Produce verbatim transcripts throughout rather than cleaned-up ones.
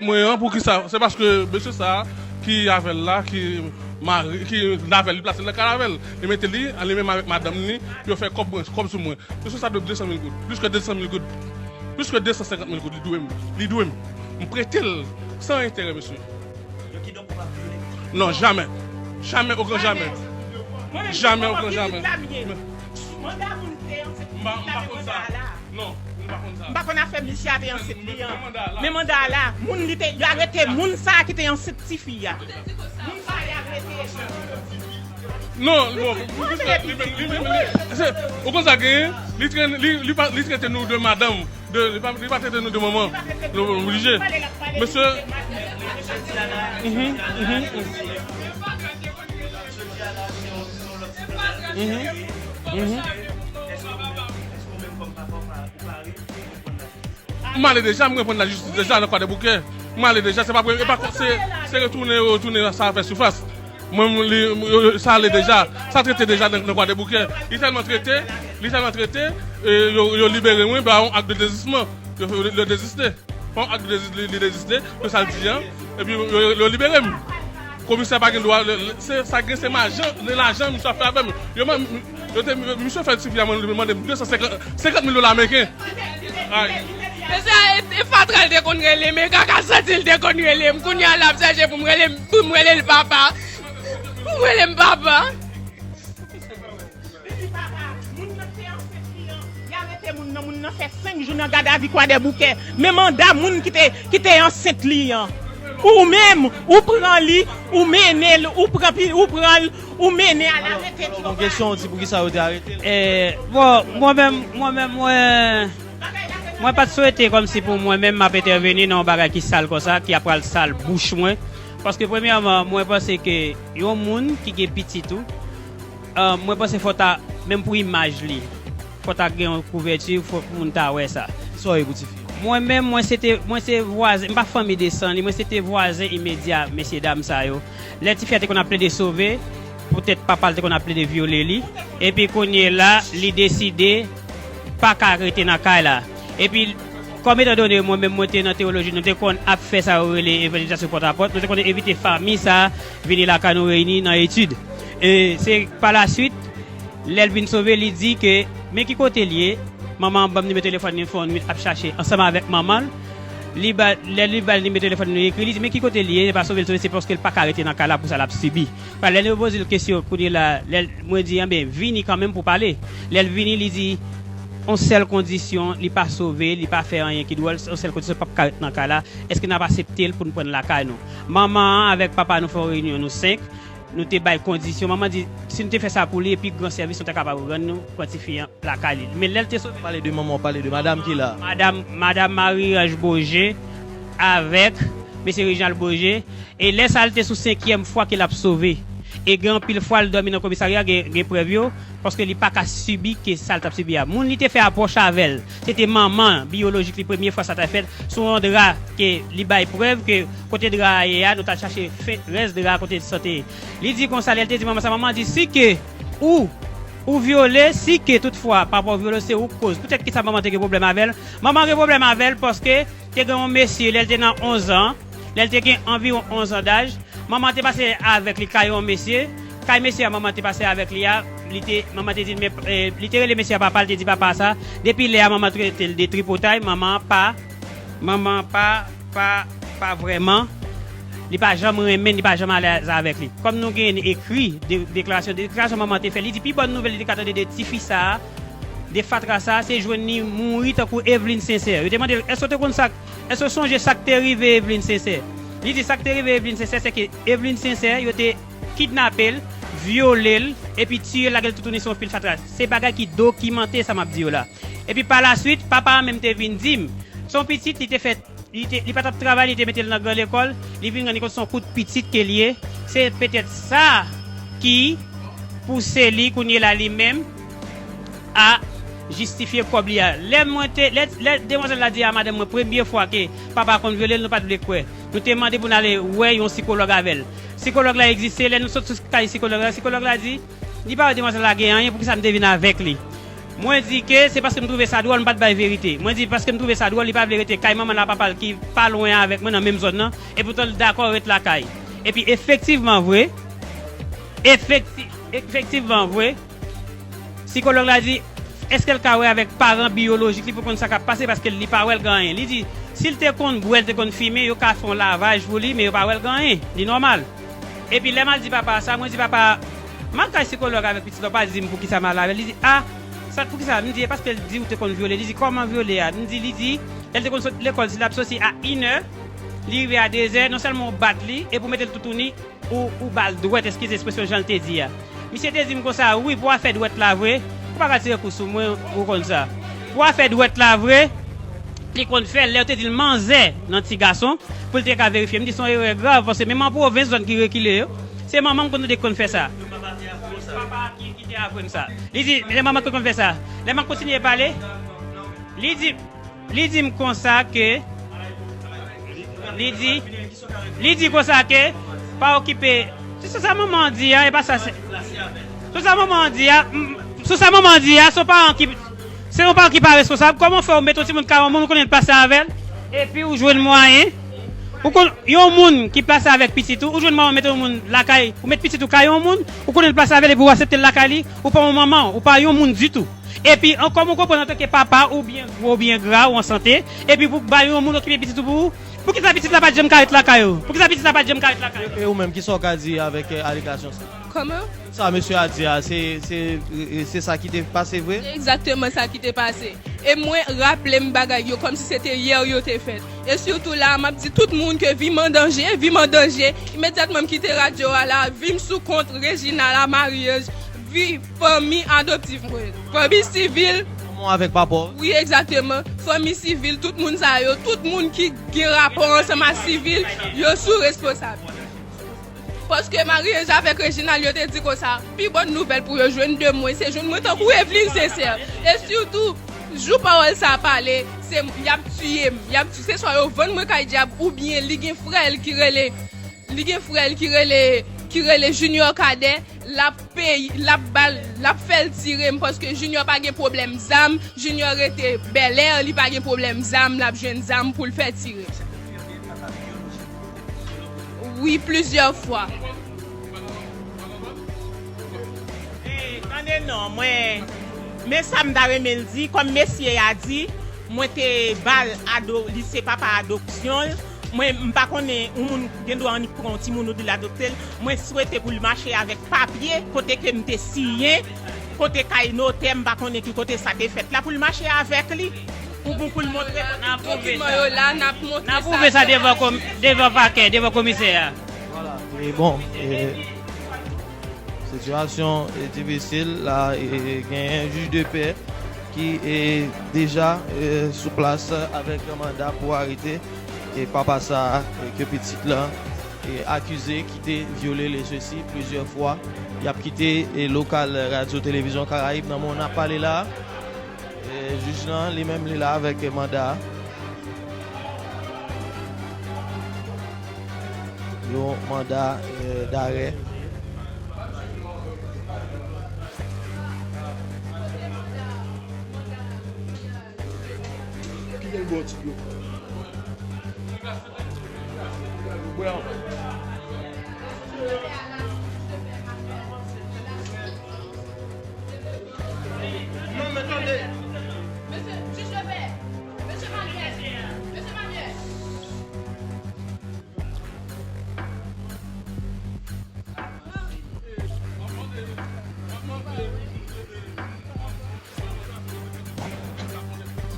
Mwen an, poukisa? Se paske mesye sa a ki avè l la, ki mari, ki avè l, li plase l nan kay avè l. Li mete li, li menm avèk madanm li, pou yo fè kòb mwen, kòb sou mwen. Mesye sa dwe m de san mil goud. Plis ke de san mil goud. Plis ke de san senkant mil goud, li dwe m. Li dwe m. M prete l san enterè, mesye. Non, jamè. Jamè, okan jamè. Jamè, okan jamè. Manda moun te ansent li la, men manda a la. Non, m pa konn sa. M pa konn afè misye a te ansent li an. Men manda a la, moun li te, yo arete moun sa a ki te ansent tifi a. Moun sa a, yo arete. Non, non, li menm, li menm, li, se, ou konn sa genyen? Li tren-, li, li pa, li trete nou de madanm, de, li pa, li pa trete nou de manman. Nou oblije. Mesye. Mhm, mhm, mhm. Mhm, mhm. M ale deja, m reponn lajistis deja nan Kwadèboukè. M ale deja, se pa, e pa, se, se retounen yo retounen sa fè sifas. Mwen, m, li, m, yo, yo, sa ale deja, sa trete deja nan, nan Kwadèboukè. Li tèlman trete, li tèlman trete, e yo, yo libere mwen, ba yon ak de dezisman. Yo, yo, yo deziste. Fè yon ak de dezi-, li, li deziste de sa l di an, epi yo, yo, yo libere m. Komisè pa gen dwa, le, le, se, sa gen se majan, se lajan misye ap fè avè m. Yo, m, yo te, misye fè tifi a mande m de san senkant, senkant mil dola ameriken. Ay. Mesye a, e, e fatra l te konn rele m, e kaka santi l te konn rele m. Kounye a l ap chèche pou m rele, pou m rele l papa. Pou m rele m papa. Li di papa, moun nan te ansent li an, y arete moun nan, moun nan fè senk jou nan gadavi Kwadèboukè. Men manda moun ki te, ki te ansent li an. Ou menm, ou pran li, ou mennen l, ou pran pi, ou pran l, ou mennen al arete. Alò, bon, kesyon, ti poukisa yo te arete l? Eh, bon, mwen menm, mwen menm, mwen, mwen pa t swete kòmsi pou mwen menm m ap entèveni nan yon bagay ki sal konsa, ki ap pral sal bouch mwen. Paske premyèman, mwen panse ke yon moun ki gen pitit ou, Ah, mwen panse fò ta, menm pou imaj li, fò ta gen yon kouvèti, fò pou moun ta wè sa. Kisa w ye pou tifi a? Mwen menm, mwen se te, mwen se vwazen, m pa fanmi de san li, mwen se te vwazen imedya mesye dam sa yo. Lè tifi a te konn ap plede sove, poutèt papa l te konn ap plede vyole li, epi kounye la, li deside pa ka rete nan kay la. Epi, kòm etan done mwen menm mwen te nan tewoloji, nou te konn ap fè sa yo rele evanjelizasyon pòt a pòt, nou te konn envite fanmi sa a vini lakay nou reyini nan etid. E se pa la swit, lè l vin sove, li di ke, men ki kote l ye, manman an ban m nimewo telefòn li, fè yon nwit ap chache ansanm avèk manman l. Li ba, lè li ba l nimewo telefòn li, li ekri, li di, men ki kote l ye, se pa sove l sove, se paske l pa ka rete nan kay la pou sa l ap sibi. Lè nou poze l kesyon kounye la, lè l, mwen di, enben, vini kanmenm pou pale. Lè l vini, li di, on sèl kondisyon, li pa sove, li pa fè anyen ki dwòl, on sèl kondisyon, l p ap ka ret nan kay la. Èske n ap aksepte l pou n pran l lakay nou? Manman an avèk papa nou fè yon reyinyon, nou senk. Nou te bay kondisyon. Manman di, si nou te fè sa pou li, e pi gran sèvis nou ta kapab rann nou, pran tifi an lakay li. Men lè l te sove. Pale de manman, w pale de madanm ki la. Madanm, madanm Marie-Ange Beaugé avèk mesye Reginald Beaugé. E lè sa a, l te sou senkyèm fwa ke l ap sove. E gen anpil fwa, l dòmi nan komisarya, gen, gen prèv yo, paske li pa ka sibi ke sa l t ap sibi a. Moun li te fè apwòch avè l, se te manman biyolojik li, premye fwa sa t ap fèt, sou yon dra ke li bay prèv ke kote dra a ye a, nou t al chache fen, rès dra a kote l sante. Li di konsa, lè l te di manman sa, manman di, si ke ou, ou vyole, si ke toutfwa papa w vyole w, se ou k koz. Poutèt ki sa manman te gen pwoblèm avè l? Manman gen pwoblèm avè l paske te gen yon mesye, lè l te nan onz an, lè l te gen anviwon onz an daj, manman te pase avèk li kay yon mesye. Kay mesye a manman te pase avèk li a, li te, manman te di l, men, eh, li te rele mesye a papa, l te di papa sa. Depi lè a, manman trete l de tripotay, manman an pa, manman an pa, pa, pa vrèman, li pa janm renmen, li pa janm alèz avèk li. Kòm nou gen ekri de, deklarasyon, deklarasyon manman te fè, li di pi bòn nouvèl li te ka tande de tifi sa a, de fatra sa a, se jwenn li mouri tankou Eveline Sincère. Yo te mande l, èske w te konn sa, èske w sonje sa k te rive Eveline Sincère? Li di sa k te rive Eveline Sincère, se ke Eveline Sincère, yo te kidnape l, vyole l, epi tiye l, lage l toutouni sou yon pil fatra. Se bagay ki dokimante sa m ap di yo la. Epi pa la swit, papa a menm te vin di m, se yon pitit, li te fè, li te, li pa t ap travay, li te mete l nan gran lekòl, li vin rann li kont se yon kout pitit ke l ye. Se petèt sa ki pouse li kounye la li menm a jistifye kòb li a. Lè mwen te, lè, lè demwazèl la di a madanm mwen premye fwa ke papa a konn vyole l, nou pa t vle kwè. Nou te mande pou n ale wè yon sikològ avè l. Sikològ la egziste, lè nou sot sou kay sikològ la, sikològ la di, li pa wè demwazèl la gen anyen, poukisa m te vin avèk li? Mwen di ke se paske m twouve sa dwòl, m pa t bay verite. Mwen di paske m twouve sa dwòl, li pa vle rete kay manman l ak papa l ki pa lwen avèk mwen nan menm zòn nan, epoutan l dakò ret lakay. Epi efektivman vre, efekti-, efektivman vre, sikològ la di, èske l ka wè avèk paran biyolojik li pou konn sa k ap pase, paske li pa wè l gen anyen. Li di, si l te konn bwè, l te konn fimen, yo ka fè yon lavaj pou li, men yo pa wè l gen anyen. Li nòmal. Epi lè m al di papa a sa, mwen di papa a, m al kay sikològ avèk pitit la, w pa di m poukisa m al avè l. Li di, a, sa poukisa? M di, e paske l di ou te konn vyole. Li di, kòman vyole a? M di, li di, lè l te konn sot lekòl, si l ap soti a inè, li rive a dezè, non sèlman w bat li, epi w mete l toutouni, ou, ou ba l dwèt, eskize ekspresyon jan l te di a. Misye te di m konsa, wi, pou afè dwèt la vre, ou pa ka tire kou sou mwen, ou konn sa. Pou afè dwèt la vre, li konn fè l, lè yo te di l manzè nan ti gason, pou l te ka verifye. M di se yon erè grav, paske menm an pwovens, zòn ki rekile yo, se manman m konn tande ki konn fè sa. Papa ki, ki te aprann sa. Li di, se manman ki konn fè sa. Lè m ap kontinye pale, li di, li di m konsa ke, li di, li di konsa ke, pa okipe, se sou sa manman an di a, e pa sa, se, sou sa manman an di a, m, sou sa manman an di a, se yon paran ki, se yon paran ki pa responsab. Kòman w fè w mete yon timoun kay yon moun, ou konnen l plase avè l, epi ou jwenn mwayen, ou konn, yon moun ki plase avèk pitit ou, ou jwenn mwayen mete yon moun lakay, ou met pitit ou kay yon moun, ou konnen l plase avè l, epi ou aksepte l lakay li, ou pa yon manman, ou pa yon moun ditou. Epi ankò, mwen konprann antanke papa, ou byen gwo, ou byen gra, ou an sante, epi pou bay yon moun okipe pitit ou pou ou, poukisa pitit la pa t janm ka ret lakay ou? Poukisa pitit la pa t janm ka ret lakay ou? E ou menm, kisa w ka di avèk, eh, alegasyon sa? Kòman? Sa mesye a di a, se, se, eh, se sa ki te pase vre? Se egzakteman sa ki te pase. E mwen raple m bagay yo kòmsi se te yè yo te fèt. E sitou la, m ap di tout moun ke vi m an danje, vi m an danje. Imedyatman m kite radyo a la, vi m sou kont Reginald a Marie-Ange, vi fanmi adoptif mwen, fanmi sivil. Manman w avèk papa w? Wi, egzakteman. Fanmi sivil, tout moun sa yo, tout moun ki gen rapò ansanm ak sivil, yo sou responsab. Paske Marie-Ange avèk Reginald, yo te di konsa, pi bòn nouvèl pou yo jwenn de mwen, se jwenn mwen tankou Evelyne Sincère. E sitou, jou pawòl sa a pale, se, y ap tiye m, y ap, se swa yo vann mwen kay dyab, oubyen li gen frè l ki rele, li gen frè l ki rele, ki rele Junior Cadet, l ap peye, l ap ba l, l ap fè l tire m, paske Junior pa gen pwoblèm zam, Junior rete Bèlè, li pa gen pwoblèm zam, l ap jwenn zam pou l fè tire. Wi, plizyè fwa. Eh, tande non, mwen, men sa m ta renmen l di, kòm mesye a di, mwen te ba l ado-, li se papa adopsyon l. Mwen, m pa konnen, yon moun gen dwa annik pran yon timoun ou di l adopte l. Mwen swete pou l mache avèk papye, kote ke m te siyen, kote kay notè, m pa konnen ki kote sa te fèt la, pou l mache avèk li. Pou, pou, pou l montre kote. Dokiman yo la, n ap montre sa. N ap pwouve sa devan kòm-, devan pakè, devan komisè a. Vwala. E bon, e, sitiyasyon, e, difisil la, e, genyen jij de pè ki, e, deja, e, sou plas avèk manda pou arete, e, papa sa a, e, ke pitit lan, e, akize ki te vyole l e sesi plizyè fwa. Y ap kite, e, lokal Radyo Televizyon Karayib nan moman n ap pale la a. E, jij lan, li menm, li la avèk manda. Yon manda, e, darè. Kite l bwè yon ti dlo. Bwè ankò. Non, men tande. Mesye, jij de pè. Mesye Manuel. Mesye Manuel.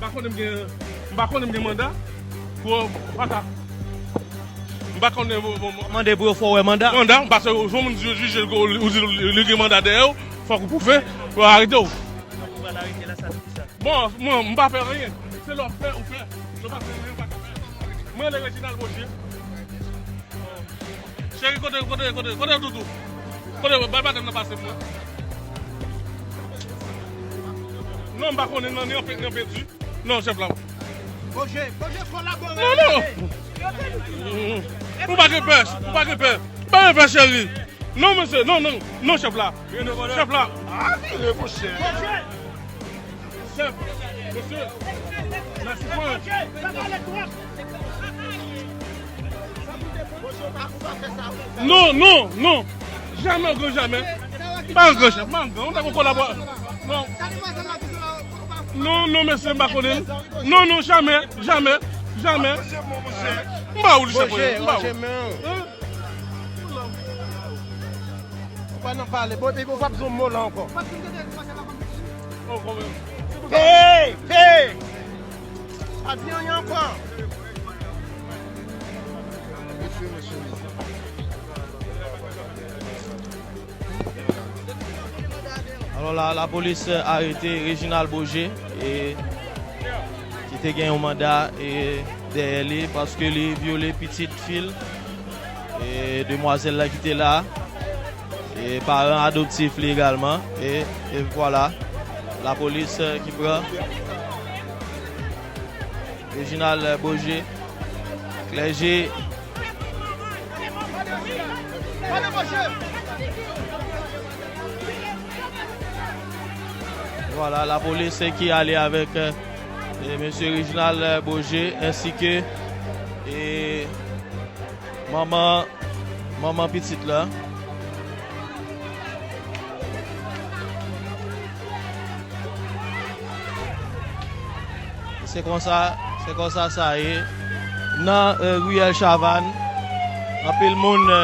M pa konnen m gen, m pa konnen m gen manda pou, pou sa. M pa konnen, bon, bon, bon. Mande pou yo fè w wè manda. Manda, paske yon moun di yo jije, ou di li gen manda dèyè w, fòk ou pwouve pou yo arete w. N ap pwouve l arete la, sa se ki sa? Bon, mwen, m pa fè anyen. Se lè w fè, ou fè. Lè w pa fè anyen, ou pa ka fè. Mwen, rele Reginald Roger. Cheri, kote, kote, kote, kote doudou? Kote, bay madanm nan pase pou mwen. Non, m pa konnen, non, ni anpe, ni anpe di. Non, chèf la. Roger, Roger, kolabore. Non, non. Ou pa gen pè, ou pa gen pè. Ou pa gen pè, cheri. Non, mesye, non, non, non, chèf la. Chèf la. Ah, vire, monchè. Roger. Chèf, mesye, mèsi frè. Non, non, non. Jamè, gran jamè. M pa gran chèf, m pa gran. Nou ta kon kolabò. Non. Non, non, mesye, m pa konnen. Non, non, jamè, jamè, jamè. M pa ou li chèf, m pa ou. Hein? Ou pa nan pale, bon, epi ou p ap di yon mo la ankò. Peye! Peye! Pa di anyen ankò. Alò la, lapolis arete Reginald Boger, e, ki te gen yon manda, e, dèyè li paske li vyole pitit fi l, e, demwazèl la ki te la, e, paran adoptif li egalman, e, e vwala, lapolis, e, ki pran Reginald Boger, klèje. Vwala, lapolis ki ale avèk, e, mesye Reginald Boger, ensi ke, e, manman, manman pitit la. Se konsa, se konsa sa ye. Nan, e, riyèl Chavann, anpil moun, e,